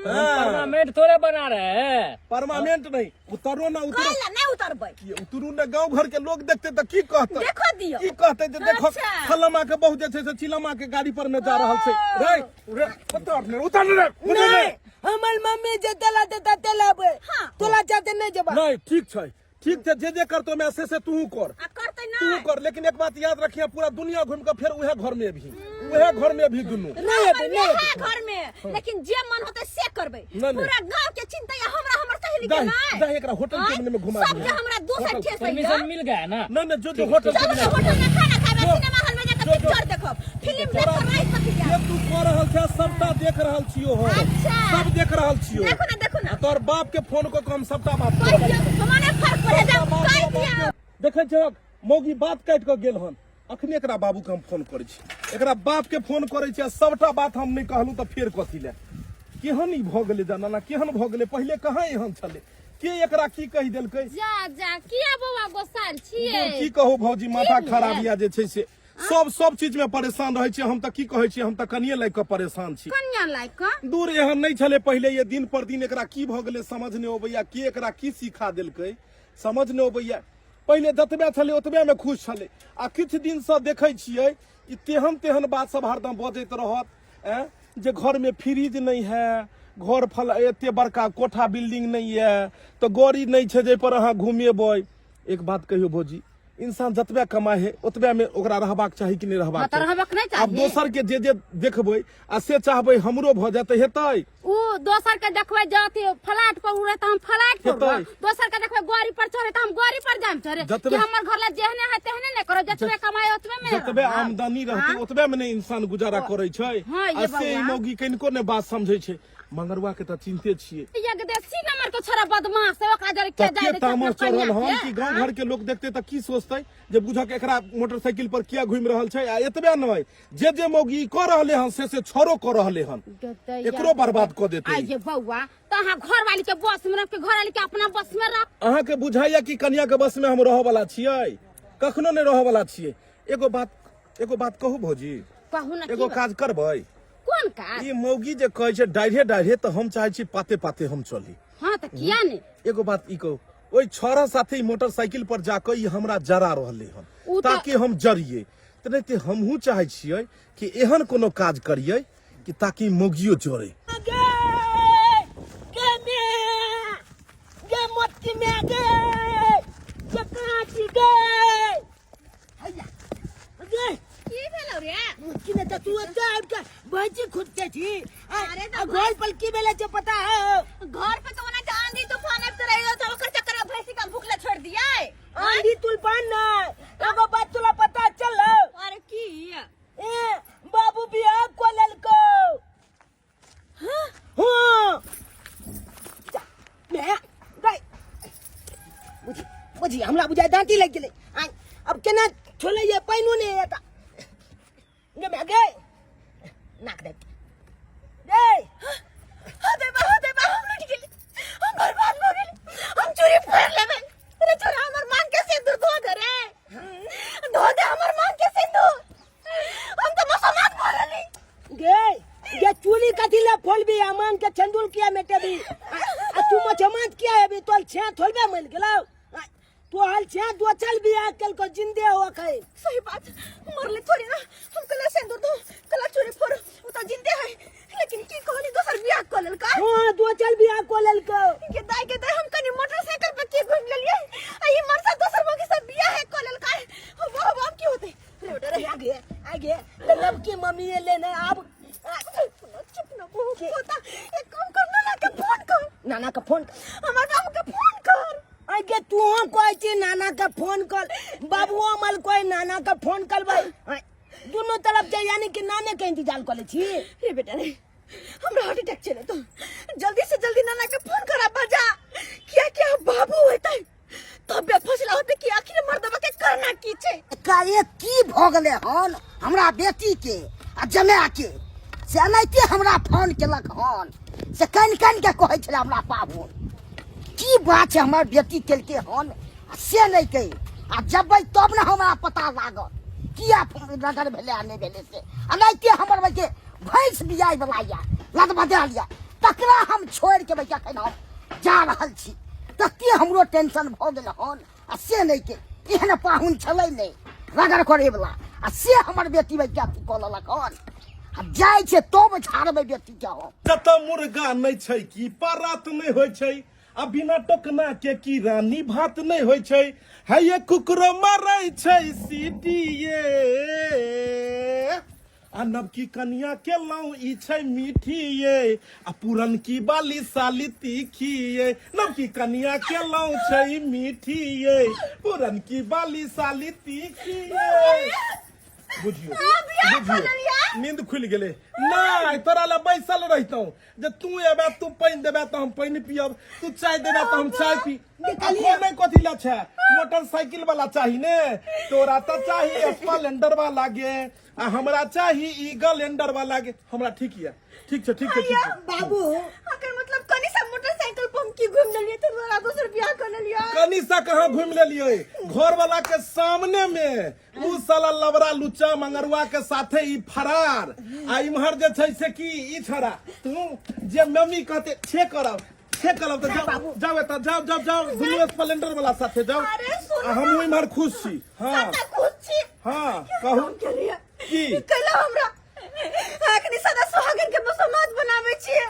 हाँ, परमानेंट थोड़े बना रहे हैं। परमानेंट नहीं। उतरो ना, उतरो। कैला नहीं उतरबै? ये उतरू ने, गांव घर के लोग देखते तो की कहते? देखो दियो। की कहते जे देखो, फलामा के बहु जे छै से चिलमा के गाड़ी पर में जा रहल छै। रे रे, उतर ने, उतर ने, उतर ने। नहीं, हमर मम्मी जे तेला देता तेलाबे। तोला जाते नहीं जेबा। नहीं, ठीक छै, ठीक छै। जे जे करतो मैं से तू कर। आ करतै तू नहीं। कर, लेकिन एक बात याद रखिए, पूरा दुनिया घूम के फिर उहे घर में भी, उहे घर में भी दुनू। नहीं हेतै, नहीं रहबै हेतै। उएह घर में, लेकिन जे मन होतै से करबै। नहीं, नहीं। पूरा गांव के चिंता या हमरा हमर सहेली के दही नहीं। दही, एकरा होटल के आँय? मने में घुमा सब दिहे। जे हमरा दोसर होटल। ठेस परमिशन मिल गया ना? नहीं नहीं, जो जो होटल के चलू मने तऽ होटल में खाना खाबै, सिनेमा हॉल में जाके जो, जो। पिक्चर देखब, फिल्म देख कऽ राति तक जे जायब। तू कह रहल छै सबटा देख रहल छियो हम। अच्छा। सब देख रहल छियो। देखू ना, देखू ना। आ तोहर बाप के फोन कऽ के हम सबटा बात कहि दियौ, मने फर्क पड़े सबटा जाउ, बात कहि तोरा बाप दियौ। के- देखै छहक, मौगी बात काटि कऽ गेल हन। अखने एकरा बाबू के हम फोन करै छी, एकरा बाप के फोन करै छी आ सबटा बात हम नहि कहलहुँ तऽ फेर कथी लए? केहन ई भऽ गेलै जनाना, केहन भऽ गेलै? पहिले कहाँ एहन छलै? के एकरा की कहि देलकै? जा जा, किया बौआ गोसाल छियै? की कहू भौजी, माथा खराब यऽ। जे छै से सब सब चीज में परेशान रहै छी। हम तऽ की कहै छी, हम तऽ कनिये लागि कऽ परेशान छी। कनिया लायक कऽ? दूर, एहन नहि छलै पहिले। ये दिन पर दिन एकरा की भऽ गेलै समझ नहि अबैया। के एकरा की सिखा देलकै समझ नहि अबैया। पहिले जतबे छलै ओतबे में खुश छलै आ किछु दिनसँ देखै छियै ई तेहन तेहन बात सब हरदम बजैत रहत, ऐं जे घर में फ्रिज नहि है, घर फल एते बड़का कोठा बिल्डिंग नहि यऽ, तऽ गाड़ी नहि छै जाहिपर अहाँ घुमेबै। एक बात कहियौ भौजी, इंसान जतबे कमाइ है ओतबे में ओकरा रहबाक चाही कि नहि रहबाक हाँ, तऽ चाही? रहबाक नहि आब चाही। दोसर के जे जे देखबै आ से चाहबै हमरो भऽ जाए तऽ हेतै? उ दोसर के देखबै जे अथी फ्लाट पर उड़े तऽ हम फ्लाट पर हेतै। उड़ब। दोसर के देखबै गाड़ी पर चढ़े तऽ हम गाड़ी पर जाम चढ़े। जतबे- कि हमर घर ला जेहने है तेहने ने करब, जतबे कमाई ओतबे में जतबे रहब। आमदनी रहतै ओतबे में ने इंसान गुजारा करै छै। हाँ, ये आ से ई बौआ। मौगी कनिको ने बात समझै छै। मंगरुआ के तऽ चिन्हते छियै। एक देसी नंबर के छोरा बदमाश है, ओकरा जरे के तऽ जाय के दै छै तामस अपना चढ़ल कनिया हन के? कि गांव घर के लोग देखते तऽ की सोचतै जे बुझक एकरा मोटरसाइकिल पर किया घुमि रहल छै। आ एतबे नहि, जे जे मौगी कऽ रहले हन से से छोरो कऽ रहले हन, एकरो बर्बाद कऽ देतै। आइ जे बौआ, तऽ अहाँ घर वाली के बस में रख के, घर वाली के अपना बस में रख। अहाँके बुझाइया कि कनिया के बस में हम रहऽ वाला छियै? कखनो नहि रहऽ वाला छियै। एगो बात, एगो बात कहू भौजी? कहू ना। एगो काज करबै? कोन काज? ई मौगी जे कहै छै डाढ़े डाढ़े, तऽ हम चाहै छी पाते पाते हम चली। हाँ, तऽ किया ने? एगो बात ई कहू, ओहि छौड़ा साथे ई मोटरसाइकिल पर जाकऽ ई हमरा जरा रहले हन उ तऽ- ताकि हम जरिए। तेनाहिते हमहूँ चाहै छियै कि एहन कोनो काज करियै कि ताकि मौगियो जरे। गे गे मे गे मोती मे गे गे कहाँ छी गे हैया गे की भेलौ रे मोती ने तऽ तू एतऽ आबि कऽ भैंसी खुदते छी अरे तऽ आ घर पर की भेलै से पता है घर पे तो ओना आंधी तूफान आबि रहे तो ओकर चक्कर में भैंसी का भूखले छोड़ दिए आंधी तूफान ना एगो बात तोला पता चल अरे की ए बाबू बियाह को ललको हाँ हाँ जा, मैं गई बुझी बुझी हमरा बुझाय दांती लग गेलै आय अब केना छोले ये पाइनो नहीं एता गे मैं गई नाक दे गई हो देबा हो देबा हम लुट गेली हम बर्बाद भ गेली हम चोरी फोड़ लेबै अरे छोरा हमर मांग के सिंदूर धो दे रे धो दे हमर मांग के सिंदूर हम तो मसमात भर रहली गे गे चूली कथी ले फोलबी अमान के चंदुल किया मेटेबी आ तू मछमात किया हेबी तोल छे थोलबे मल गेलौ तो हल छे दो चल भी आ कल को जिंदे हो खै सही बात मरले थोड़ी ना हम कला सिंदूर दो कला चोरी फोड़ उ तो जिंदे है लेकिन की कहली दोसर बियाह क लेलका हां दो चल भी आ को ललको के दाई के दाई हम कनी मोटरसाइकिल पे की घूम लेलिए आ ई मरसा दोसर मगी सब बियाह है क लेलका हो वाह वाह की होते रे बेटा रे आगे आगे तो लब की मम्मी ये लेने अब चुप ना चुप ना बहुत होता एक काम कर ना के फोन कर नाना का फोन हमार बाबू के फोन कर आगे तू हम कहै छी नाना का फोन कर बाबुओ अमल कोई नाना का फोन कर भाई दोनों तरफ से यानी कि नाने के इंतजार कर ले छी रे बेटा रे हमरा हार्ट अटैक चले तो जल्दी से जल्दी नाना के फोन करा बजा किया किया बाबू होते तब फसला होते कि आखिर मर्दबा के करना की छे एकाएक की भऽ गेलै हन हमरा बेटीके आ जमायके से एनाहिते हमरा फोन केलक हन से कानि कानि के कहै छलै हमरा पाहुन की बात छै हमर बेटी केलकै हन आ से नहि कही आ जबै तब ने हमरा पता लागत किया रगड़ भेलै आ नहि भेलै से एनाहिते हमर बच्चे भैंस बियाइवला यऽ लदबदायल यऽ तकरा हम छोड़िके बच्चा एखन हम जा रहल छी तते हमरो टेंशन भऽ गेल हन आ से नहि के एहन पाहुन छलै नहि रगड़ करैवला आ से हमर बेटी बच्चा अथी कऽ लेलक हन आ जाइ छै तब झाड़बै बेटीके हम जतऽ मुर्गा नहि छै की परात नहि होइ छै आ बिना टोकना के की रानी भात नहि होइ छै हे ये कुकरो मारै छै सीटिये आ नवकी कनिया के लाउ ई छै मीठी ये आ पुरनकी बाली साली तीखी ये नवकी कनिया के लाउ छै मीठी ये पुरनकी बाली साली तीखी ये बुझियो बुझियो नींद खुलि गेलै नहि तोरा लए बैसल रहितहुँ जे तू एबे तू पानि देबे तऽ हम पानि पियब तू चाय देबे तऽ हम चाय पी नहि कथी ला छै मोटरसाइकिल वाला चाही ने तोरा तऽ चाही स्प्लेंडर वाला गे आ हमरा चाही ईगल एंडर वाला गे हमरा ठीक ये ठीक छै ठीक छै ठीक छै बाबू अकर मतलब कनी सा मोटरसाइकिल पर हम की घूम लेलिए तो तोरा दोसर बियाह कर लेलिए कनी सा कहाँ घूम लेलिए घर वाला के सामने में उ साला लबरा लुच्चा मंगरुआ के साथे ई फरार आ इम्हर जे छै से की ई छड़ा तू जे मम्मी कहते छे करब छे करब तऽ जाओ जाओ एतऽ जाओ जाओ जाओ दुनू स्प्लेंडर वाला साथे जाओ अरे सुन आ हमहूँ इम्हर खुश छी हाँ सत्ता खुश छी हाँ कहू केलिए की कैला हमरा अखनी सदा सुहागन के मुसलमान बनावे छिए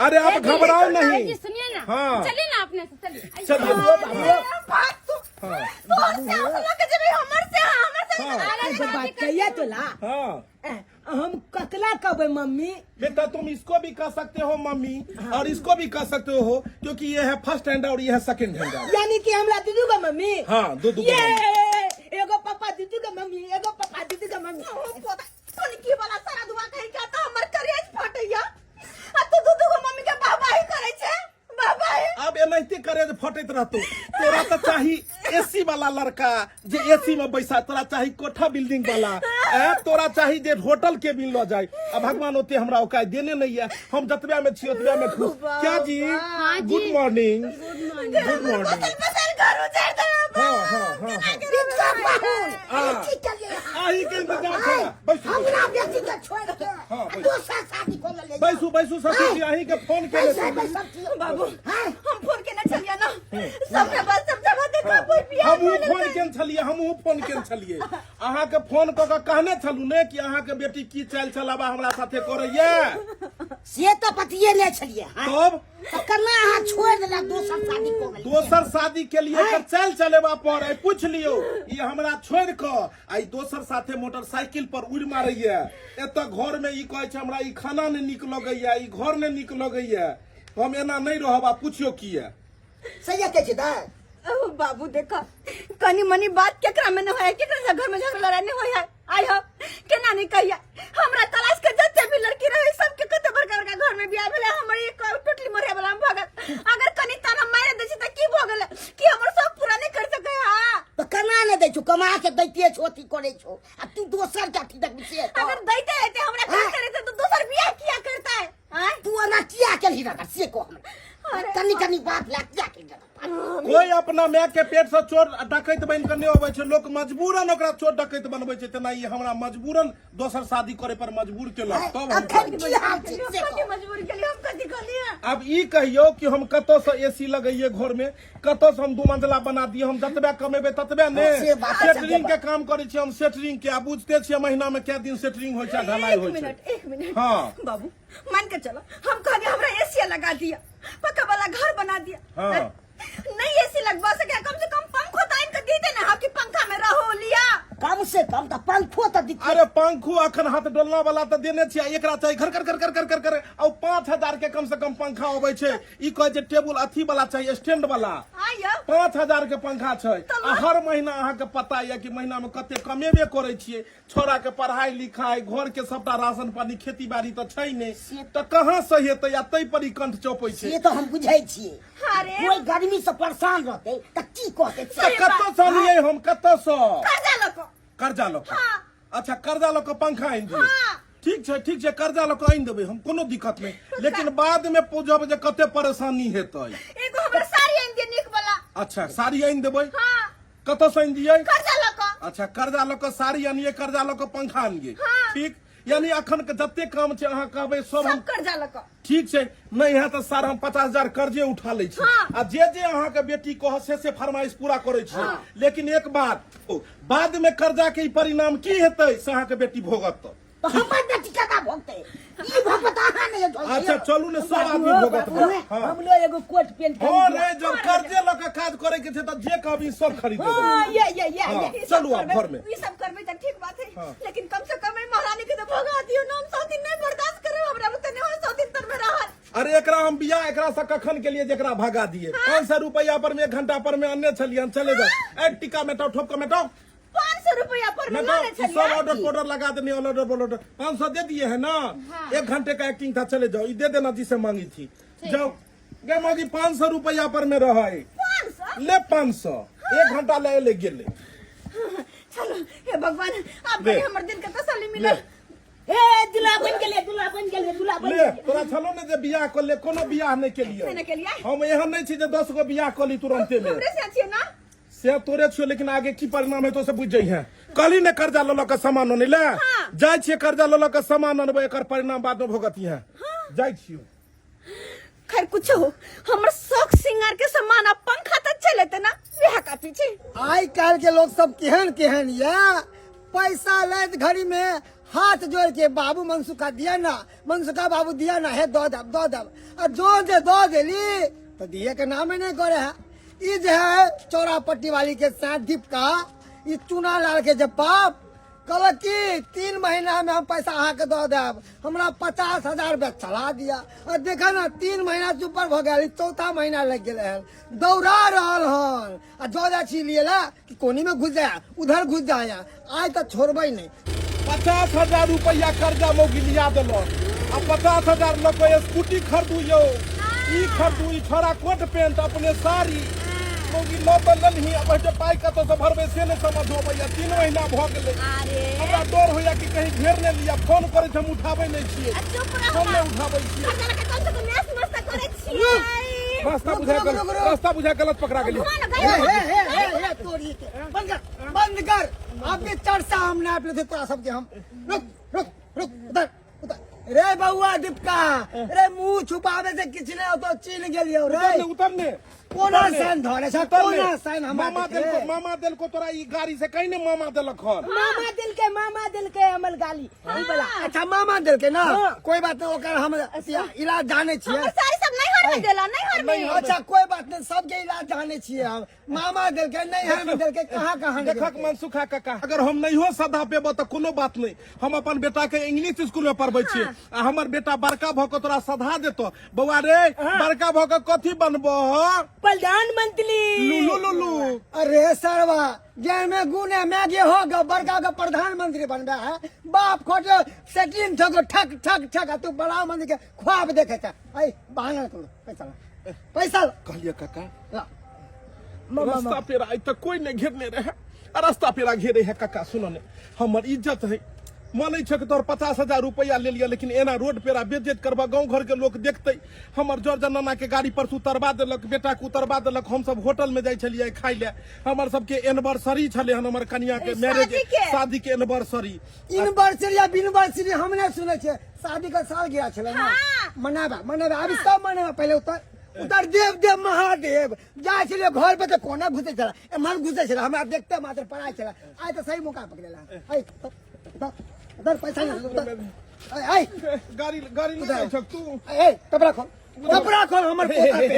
अरे आप घबराओ नहीं जी सुनिए ना हाँ। चलिए ना अपने से चलिए आइए। चलिए भाग तू हाँ तोहर से हमरा के जेबे हमर से हमर से हाँ एगो बात कहिया तोला हाँ ए, हम ककला कहबै मम्मी बेटा तुम इसको भी कह सकते हो मम्मी और इसको भी कह सकते हो क्योंकि ये है फर्स्ट हैंड और ये है सेकंड हैंड यानी कि हमरा दीदू का मम्मी हाँ, दू दू का ये एगो पापा दीदू का मम्मी एगो पापा दीदू का मम्मी की वाला सारा दुआ कहि के त हमर करेज फटैया आ तू दू दू गो मम्मी के बाबाही करै छै बाबाही अब एनाहिते करे जे फटैत रहतो तोरा तऽ चाही एसी वाला लड़का जे एसी में बैसा तोरा चाही कोठा बिल्डिंग वाला ए तोरा चाही जे होटल के बिल लऽ जाय आ भगवान ओते हमरा औकात देने नहीं है हम जतबे में छी ओतबे में खुश क्या जी गुड मॉर्निंग गुड मॉर्निंग बसल बसल घर उजाड़ दे हाँ हाँ हाँ हाँ बिच्चा पाहुन हाँ। की चलिए आही के इंतजार छै बैसू हमरा बेटी के छोड़ के हाँ, बैसू। दोसर शादी कऽ लेलियै बैसू बैसू ससुर जी अहीं के फोन केने बैसै छी बैसल छी बाबू हाँ हम फोन केने छलियै ना सबके बात समझावा दे हाँ। कोई बियाह हमहूँ फोन केने छलियै, हमहूँ फोन केने छलियै। अहाँके फोन कऽ कऽ कहने छलहुँ ने कि अहाँके बेटी की चालि चलाबा हमरा साथे करैया। से तऽ पतिये नहि छलियै। हाँ? तब तऽ केना अहाँ छोड़ि देलक, दोसर शादी कऽ गेलियै? दोसर शादी के लिए एकर चालि चलेबा पर आइ पूछि लियौ, ई हमरा छोड़ि कऽ आइ दोसर साथे मोटरसाइकिल पर उड़ि मारैया। एतऽ घर में ई कहै छै हमरा ई खाना नहि नीक लगैया, ई घर नहि नीक लगैया, हम एना नहि रहब। आ पुछियौ किया? सही कहै छै दाइ। ओ बाबू देखा, कनी मनी बात केकरा में न होय, केकरा से घर में झगड़ा लड़ाई नहीं होय है। आई हो केना नहीं कहिया, हमरा तलाश के जते भी लड़की रहे सबके कते बड़का बड़का घर में बियाह भेले, हमर एक टोटली मरे वाला में भगल। अगर कनी ताना मारे दे छी त की भ गेल कि हमर सब पूरा नहीं कर सके? हां, तऽ केना नहि दै छौ? कमा के दैते छौ, अथी करै छौ, आ तू दोसर के अथी देखबी से तऽ। अगर दैते रहते हमरा करते रहते तो दोसर बियाह किया करता है? आँय? तू एना किया केलही रगड़, से कह हमरा। अरे कनी कनी बात लए किया केलही रगड़? कोई अपना माय के पेट से चोर डकैत बन के नहीं अबै छै, लोक मजबूरन ओकरा चोर डकैत बनबै छै। तेना ई हमरा मजबूरन दोसर शादी करे पर मजबूर केलक। तब हम अखन की हाल छै से कथी कह। मजबूर केलियै हम? कथी कहलियै? आब ई कहियौ कि हम कतऽ से एसी लगैये घर में, कतऽ से हम दू मंजिला बना दिए? हम जतबे कमेबै ततबे ने। से बात छै। सेटरिंग के काम करै छी हम, सेटरिंग के। आ बुझते छियै महीना में कै दिन सेटरिंग होइ छै आ ढलाई एक होइ छै। मिनट, एक मिनट। हाँ। बाबू, मान के चलो हम कहलिए हमरा एसी लगा दिया, पक्का वाला घर बना दिया। हाँ। नहीं एसी लगवा सके, कम से कम पंखो तो आइन के दीते ना, कि पंखा में रहो लिया। कम से कम तऽ पंखो तऽ दिते। अरे पंखो अखन हाथ डोलना वाला तऽ देने छियै, एकरा चाही घर घर घर घर घर घर घर। आ 5000 के कम से कम पंखा अबै छै। ई कहै छै टेबुल अथी वाला चाही, स्टैंड वाला। आइयो 5000 के पंखा छै। आ हर महीना अहाँके पता यऽ कि महीना में कते कमेबे करै छियै। छोरा के पढ़ाई लिखाई, घर के सबटा राशन पानी, खेती बाड़ी तऽ छै नहि, तऽ कहाँ से हेतै? आ ताहि पर ई कंठ चौपै छै। से तऽ हम बुझै छियै। अरे कोई गर्मी से परेशान रहतै तऽ की कहतै? तऽ कतऽ से अनियै हम, कतऽ से? कर्जा लऽ कऽ। कर्जा लऽ कऽ? हाँ। अच्छा, कर्जा लऽ कऽ पंखा आनि दियौ? हाँ। ठीक छै, ठीक छै, कर्जा लऽ कऽ आनि देबै हम, कोनो दिक्कत नहि, लेकिन बाद में पूछब जे कते परेशानी हेतै। एगो हमरा साड़ी आनि दिअ नीक वाला। अच्छा, साड़ी आनि देबै। हाँ। कतऽ से आनि दियै? कर्जा लऽ कऽ। अच्छा, कर्जा लऽ कऽ साड़ी आनिये, कर्जा लऽ कऽ पंखा आनिये? हाँ। ठीक, यानी अखन के जते काम छै अहाँ कहबै सब हम सब कर्जा लऽ कऽ। ठीक छै, नहि हैत तऽ सर हम 50,000 कर्जे उठा लै छी। हाँ। आ जे जे अहाँके बेटी कहत से से फरमाइश पूरा करै छी। लेकिन एक बात, बाद में कर्जा के ई परिणाम की हेतै से अहाँके बेटी भोगत। तऽ तऽ हमर बेटी केना भोगतै? ई भोगत अहाँ नहि झोल। अच्छा चलू ने, सब आदमी भोगत। हाँ। हमरो एगो कोट पेंट हाँ रे, जब कर्जे लऽ के काज करे के छै तऽ जे कहबी सब खरीद देबै। हाँ, ये ये ये हाँ, ये चलू आब घर में। ई सब करबै तऽ ठीक बात है, हाँ। लेकिन कम से कम एहि महारानी के तऽ भगा दियौ न। हम 100 दिन नहीं बर्दाश्त करब, हमरा बुते नहीं होय 100 दिन तर में रहल। अरे एकरा हम बियाह एकरा से कखन के लिए जेकरा भगा दिए। 500 रुपया पर में एक घंटा पर में अन्ने छलियै, हम चले जाओ। ए टीका मेटाओ, ठोप के मेटाओ। 500 रुपया पर में मेटाओ लाने ई सब छलियै। ऑर्डर ऑर्डर लगा देने, ऑर्डर ऑर्डर 500 दे दिए है ना? एक घंटे का एक्टिंग था, चले जाओ। ई दे देना जिसे मांगी थी। जाओ गे मांगी, 500 रुपया पर में रहा है। 500 ले 500, एक घंटा ले ले गेले। चलो हे भगवान, आप ले। कहीं हमर दिल के तसल्ली ले मिलल। हे दूल्हा बन गेलै, दूल्हा बन गेलै, दूल्हा बन ले गेलै। तोरा छलो ने जे बियाह कर ले, कोनो बियाह नहि केलियै। नहि केलियै। हम एहन नहि छी जे 10 गो बियाह कऽ ली तुरन्ते मे। हमरे से छियै ना? से तोरे छियो, लेकिन आगे की परिणाम हेतौ से बुझि जइहे। कहली ने कर्जा लऽ लऽ कऽ सामान अनै ले जाइ छियै, कर्जा लऽ लऽ कऽ सामान अनबै, एकर परिणाम बाद में भोगतिहे। जाइ छियो। खैर कुछ हो, हमर शौक सिंगार के सामान आ पंखा तऽ चलेते ना, वएह काफी छै। आइ काल्हि के लोग सब केहन केहन ये, पैसा लैत घड़ी में हाथ जोड़ के बाबू मनसुखा दिया ना, मनसुखा बाबू दिया ना, हे दऽ देब, दऽ देब, आ जो जे दऽ देली तो दिए के नामे नहीं करे है। ई जे है चौरा पट्टी वाली के साथ दीपका, ई चूना लाल के जे बाप कहलक कि 3 महीना में हम पैसा अहाँके दऽ देब, हमरा 50,000 रुपया चला दिया, और देखा ना 3 महीना से ऊपर भऽ गेल, ई चौथा महीना लागि गेलै हन, दौड़ा रहल हन, आ जऽ जाइ छी लिए ला कि कोनी में घुस जाए, उधर घुस जाए, आइ तऽ छोड़बै नहि। 50,000 रुपया कर्जा मौगी लिया देलक आ 50,000 लऽ कऽ स्कूटी खरीदू यौ, ई खरीदू, ई छोड़ा कोट पेंट, अपने साड़ी, मौगी लऽ तऽ लेलही, आ बस पाइ कतऽसँ भरबै से नहि समझ अबैया। 3 महीना भऽ गेलै। अरे हमरा डर होइया कि कहीं घेर नहि लिया। फोन करै छै, हम उठाबै नहि छियै। आ चुप रह। फोन नहि उठाबै छियै। कर्जा लऽ कऽ कम से कम नाश नाश्ता करै छियै। रास्ता रुक, बुझा रुक, गलत, रुक, रुक। रास्ता बुझा गलत पकड़ा गेली। घुमा ना हे गाड़ी। हे हे हे हे तोरी के बंद कर, बंद कर, अभी चर्चा हम नाप लेते तोरा सबके हम। रुक रुक रुक, उधर उधर रे बउआ दीपका रे, मुंह छुपावे से किछु नहीं होतो, चिन्ह गेलियौ रे। उतर ने, उतर ने। कोना उतर ले। साइन धरे छै उतर ले। कोना साइन हमरा मामा देखे? देलको, मामा देलको तोरा ई गाड़ी से कहीं ने मामा देलक हन। मामा दिल के, मामा दिल के अमल गाली ई वाला। अच्छा, मामा देलकै ना? हाँ। कोई बात नहीं, ओकर हम इलाज जाने छियै। हमर साड़ी सब नैहर में देला, नैहर में। अच्छा, कोई बात नहीं, सबके इलाज जाने छियै हम। मामा देलकै, नैहर में देलकै, कहाँ कहाँ नहि देखक देलकै। मनसुखा काका, अगर हम नहियो सधा पेबो तऽ कोनो बात नहीं, हम अपन बेटा के इंग्लिश स्कूल में पढ़बै छियै आ हमर बेटा बड़का भऽ के तोरा सधा देतो। बौआ रे, बड़का भऽ के कथी बनबो हो? प्रधानमंत्री। लुलु लुलु। अरे सरवा, जाहिमे गुण है मैगे हो गो, बड़का के प्रधानमंत्री बनबे है। बाप खोटे सेटिंग ठको ठक ठक ठक, आ तू बड़ा मंत्री के ख्वाब देखे छ। ऐ बहाना करो, पैसा ला, पैसा ला। कहलिए काका, ला। रास्ता पेरा आइ तक कोई नहीं घेरने रहे आ रास्ता पेरा घेरे है। काका सुनो ने, हमर इज्जत है, मानै छै कि तोहर 50,000 रुपया ले लिया, लेकिन एना रोड पेरा बेइज्जत करबा, गाँव घर के लोग देखते। हमर जर जनाना के गाड़ी पर से उतरवा देलक, बेटा के उतरवा देलक। हम सब होटल में जाइ छलियै खाइ ले। हमर सबके एनिवर्सरी छलै हन, हमर कनिया के मैरिज शादी के। शादी के एनिवर्सरी। इनवर्सरी या बिनवर्सरी हम नहीं सुनै छियै। शादी के साल गिरा छलै ना, मनाबा मनाबा, अभी सब मनाबा। पहिले उतर उतर, देव देव महादेव। जाइ छलियै घर पे तऽ कोना घुसै छलै, एम्हर घुसै छलै, हमरा देखते मात्र पड़ाइ छलै। आइ तऽ सही मौका पकड़ेला। ऐ उतर उतर, पैसा नहीं, उतर। ऐ ऐ गाड़ी गाड़ी ले जाइ छक तू? ऐ कपड़ा खोल, कपड़ा खोल हमर पोता पे।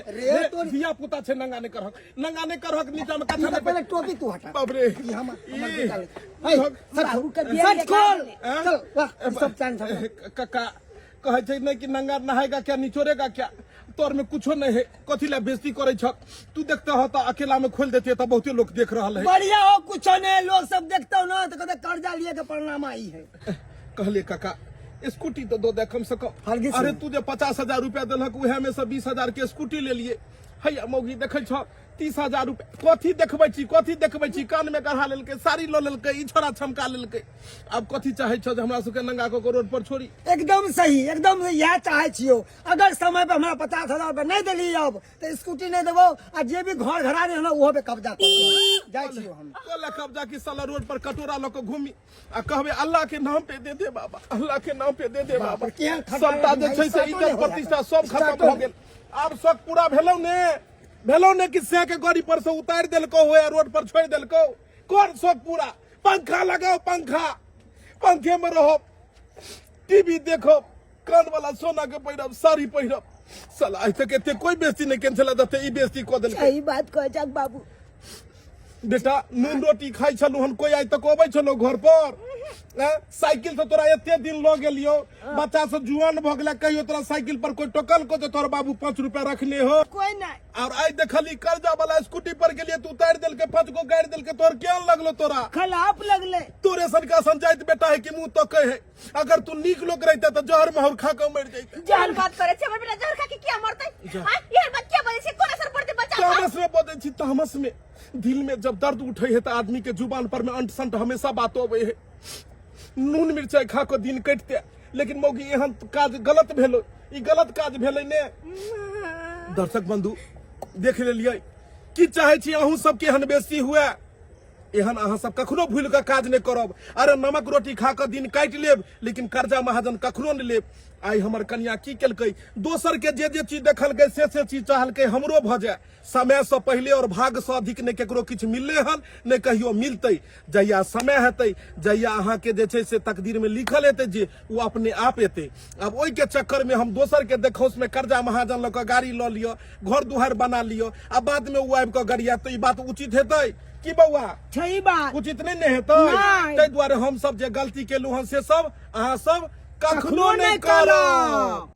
रे तोरी। धिया पुता छै, नंगा नहि करहक, नंगा नहि करहक, नीचा में कथा ई तऽ पहिले टोपी तू हटा। बाप रे। ई हमर हमर ई। बेटा ले। ऐ, सट बाबू के खोल, बियाह सट खोल। हैं? चल वाह, ई सब चांद सब। कक्का कहै छै नहि कि नंगा नहाएगा क्या निचोड़ेगा क्या, तोर में कुछो नहीं है, कथी ला बेइज्जती करै छक तू? देखते हो तऽ अकेला में खोल देते तऽ बहुते लोग देख रहल है। बढ़िया हो, कुछ नहीं, लोग सब देखते हो ना तो कहते कर्जा लिए के परिणाम आई है। कहलिए काका, स्कूटी तो दो दे कम से कम। हरगिज अरे नहीं। तू जे 50,000 रुपया देलक उहे में से 20,000 के स्कूटी ले लिए। हैया मौगी देखै छ, 30,000 रुपया कथी देखबै छी, कथी देखबै छी? कान में गढ़ा लेलकै, साड़ी लऽ लेलकै, ई छोड़ा छमका लेलकै। आब कथी चाहै छ, जे हमरा सबके नंगा कऽ के रोड पर छोड़ी? एकदम सही, एकदम सही, इएह चाहै छियौ। अगर समय पर हमरा 50,000 रुपया नहीं देली अब तो स्कूटी नहीं देबो आ जे भी घर घरा रहे ना ओहो पे कब्जा कर लेबो। जाइ छियौ हम। कोला कब्जा की साला, रोड पर कटोरा लऽ कऽ घूमी आ कहबै अल्लाह के नाम पे दे दे बाबा, अल्लाह के नाम पे दे दे बाप बाबा। रे, केहन खटाल सबटा जे भाई, छै से स्टार्टो इज्जत नहि होय प्रतिष्ठा सब खत्म स्टार्टो भऽ गेल। आब शौक पूरा भेलौ ने, भेलौ ने कि सैं के गाड़ी पर से उतारि देलकौ हो या रोड पर छोड़ि देलकौ? कर शौक पूरा, पंखा लगाओ पंखा, पंखे में रहो, टीवी देखो, कान वाला सोना के पहिरब, साड़ी पहिरब। साला आइ तक एते कोई बेइज्जती नहि केने छलै जते ई बेइज्जती कऽ देलकै। सही बात कहै छक बाबू। बेटा, नून रोटी खाइ छलहुँ हन, कोई आइ तक अबै छलौ घर पर? ऐं? साइकिल से तोरा एते दिन लऽ गेलियौ, बच्चा सब जुआन भऽ गेलै, कहियो तोरा साइकिल पर कोई टोकल को जे तोहर बाबू 5 रुपया रखने हो? कोई नहीं। और आइ देखली कर्जा वाला स्कूटी पर गेलियै तऽ उतारि देलकै, 5 गो गाड़ि देलकै, तोहर केहन लगलो तोरा? खराब लगले। तोरे सनका संचायत बेटा है कि मुंह तकै है। अगर तू नीक लोग रहते तऽ जहर माहौर खा कऽ मरि जैते। जहर बात करे छै, हमर बेटा जहर खा के किया मरतै? हां, एहन बात किया बजै छै? कोन असर पड़तै बच्चा पर? तामस में बजै छी, तामस में। दिल में जब दर्द उठे है तऽ आदमी के जुबान पर में अंट संट हमेशा बात अबै है। नून मिरचाई खा कऽ दिन कटते, लेकिन मौगी एहन काज गलत भेलो, ई गलत काज भेलै ने। दर्शक बंधु देख लेलियै, की चाहै छी अहूँ सबके एहन बेसी हुए? एहन अहाँ सब कखनो भूलि कऽ काज नहि करब। अरे नमक रोटी खा कऽ दिन काटि लेब, लेकिन कर्जा महाजन कखनो नहि लेब। आइ हमर कनिया की केलकै? दोसर के जे जे चीज देखलकै से से चीज चाहलकै हमरो भऽ जाय। समय से पहिले और भाग से अधिक नहि केकरो किछु मिलले हन, नहि कहियो मिलतै। जहिया समय हेतै, जहिया अहाँके जे छै से तकदीर में लिखल हेतै जे ओ अपने आप एतै। आब ओहिके चक्कर में हम दोसर के देखौस में कर्जा महाजन लऽ कऽ गाड़ी लऽ लिअ, घर दुआरि बना लिअ आ बाद में ओ आबि कऽ गरियात, तऽ ई बात उचित हेतै की बौआ? सही बात। उचित नहि ने हेतै? नहि। ताहि दुआरे हम सब जे गलती केलहुँ हन से सब अहाँ सब कखनो नहि करब।